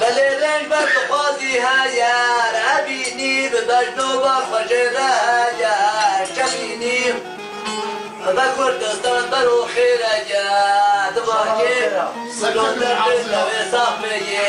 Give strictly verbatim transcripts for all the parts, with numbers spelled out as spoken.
Belê rênc ber dixwazî heye, re bînî bi bejno bar xwe jê re heye, çemînî. Ve Kurdistan ber û xêre ye, di vakê Silo derdê lewê sax bê ye.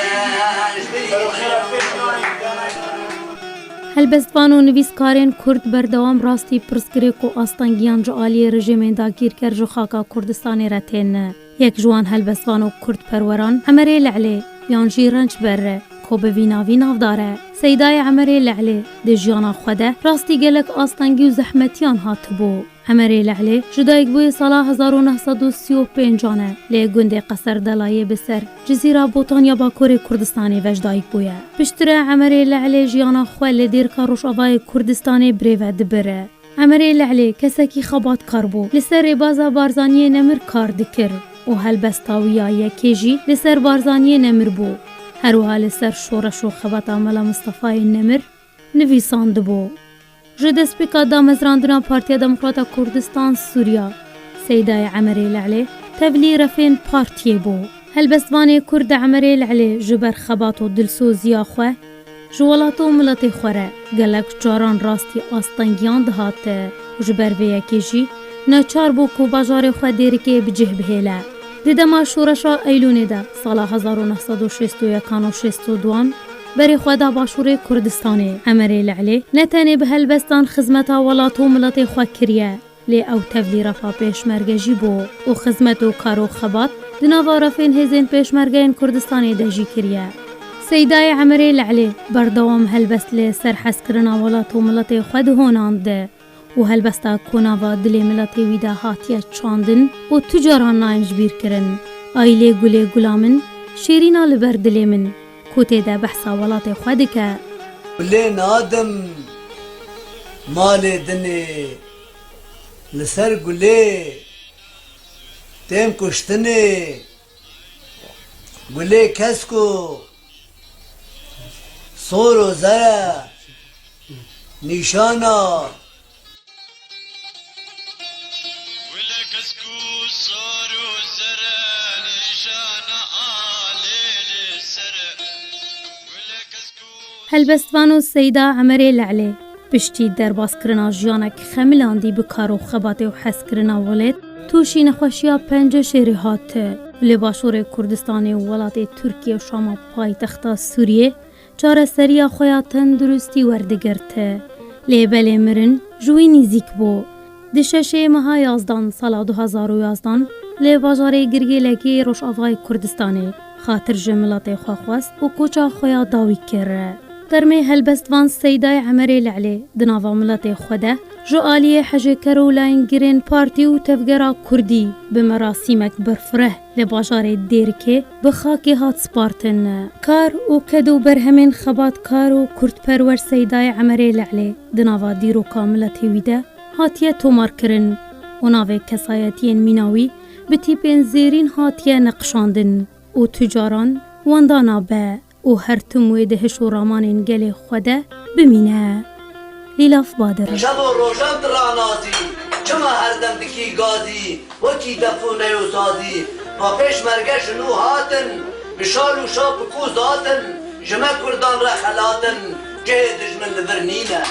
Helbestvan û nivîskarên Kurd berdewam rastî pirsgirêk û astengiyan ji aliyê rejîmên dagîrker ji xaka Kurdistanê re tên. Yek ji wan helbestvan û kurdperweran Emerê Le'lê yan jî Rençber e, ku bi vî navî navdar e. Seydayê Emerê Le'lê di jiyana xwe de rastî gelek astengî û zehmetiyan hatibû. Emerê Le'lê ji dayikbûyê sala hezar û neh sed û sî û pêncan e, lê gundê Qeserdelayê bi ser Cizîra Botan ya Bakurê Kurdistanê ve ji dayik bûye. Piştre Emerê Le'lê jiyana xwe li dêrka Rojavayê Kurdistanê birêve dibire. Emerê Le'lê kesekî xebatkar bû. Li ser rêbaza Barzaniyê Nemir kar dikir û helbesta wî ya yekê jî li ser Barzaniyê Nemir bû. Her wiha li ser şoreş û xebata Mela Mistefayê Nemir nivîsandibû. Ji destpêka damezrandina Partiya Demokrata Kurdistan Sûriya, Seydayê Emerê Le'lê tevlî refên partiyê bû. Helbestvanê Kurd Emerê Le'lê ji ber xebat û dilsoziya xwe ji welat û miletê xwe re gelek caran rastî astengiyan dihate û ji ber vê yekê jî neçar bû ku bajarê xwe Dêrikê bi cih bihêle. Di dema şoreşa Eylûnê de sala hezar û neh sed û şêst û yekan û şêst û duan berê xwe da Başûrê Kurdistanê, Emerê Le'lê ne tenê bi helbestan xizmeta welat û miletê xwe kiriye, lê ew tevlî refa pêşmerge jî bû û xizmet û kar û xebat di nava refên hêzên pêşmergeyên Kurdistanê de jî kiriye. Seydayê Emerê Le'lê berdewam helbest li ser hezkirina welat û miletê xwe dihonand û helbesta ku nava dilê miletê wî de hatiye çandin û tu caran nayên ji bîr kirin. Aîlê gulê gula min, şêrîna li ber dilê min, ku tê de behsa welatê xwe dike. Gulê nadim malê dinê, li ser gulê tên kuştinê. Gulê kesk û sor û zer e, nîşana. Gulê kesk û sor û zer e, nîşana alê li ser e. Gulê kesk û Helbestvan û Seyda Emerê Le'lê piştî derbaskirina jiyanek xemilandî bi kar û xebatê û hezkirina welêt, tûşî nexweşiya penceşêrê hat û li Başûrê Kurdistanê û welatê Tirkiye û Şama paytexta Sûriyê çareseriya xwe ya tenduristî werdigirti. Lê belê mirin ji wî nîzîk bû. Di şeşê meha yazdan sala du hezar û yazdan li bajarê Girgêlekê Rojavayê Kurdistanê xatir ji miletê xwe xwest û koça xwe ya dawî kir. Termê helbestvan Seydayê Emerê Le'lê di nava miletê xwe de ji aliyê hejêker û layîngirên partî û tevgera kurdî bi merasîmek berfireh li bajarê Dêrikê bi xakê hat spartin. Kar û ked û berhemên xebatkar û kurdperwer Seydayê Emerê Le'lê di nava dîroka miletê wî de hatiye tomarkirin û navê kesayetiyên mîna wî bi tîpên zêrîn hatiye neqişandin û tu caran wendana be û her tim wê di hiş û ramanên gelê xwe de bimîne. Lîlaf Badir. Şev û rojan tu ranazî, çima her dem dikî gazî? Wekî def û ney û sazî, ma pêşmerge ji nû hatin, bi şal û şapik û zatin, ji me kurdan re xelatin, cihê dijmin li vir nîne.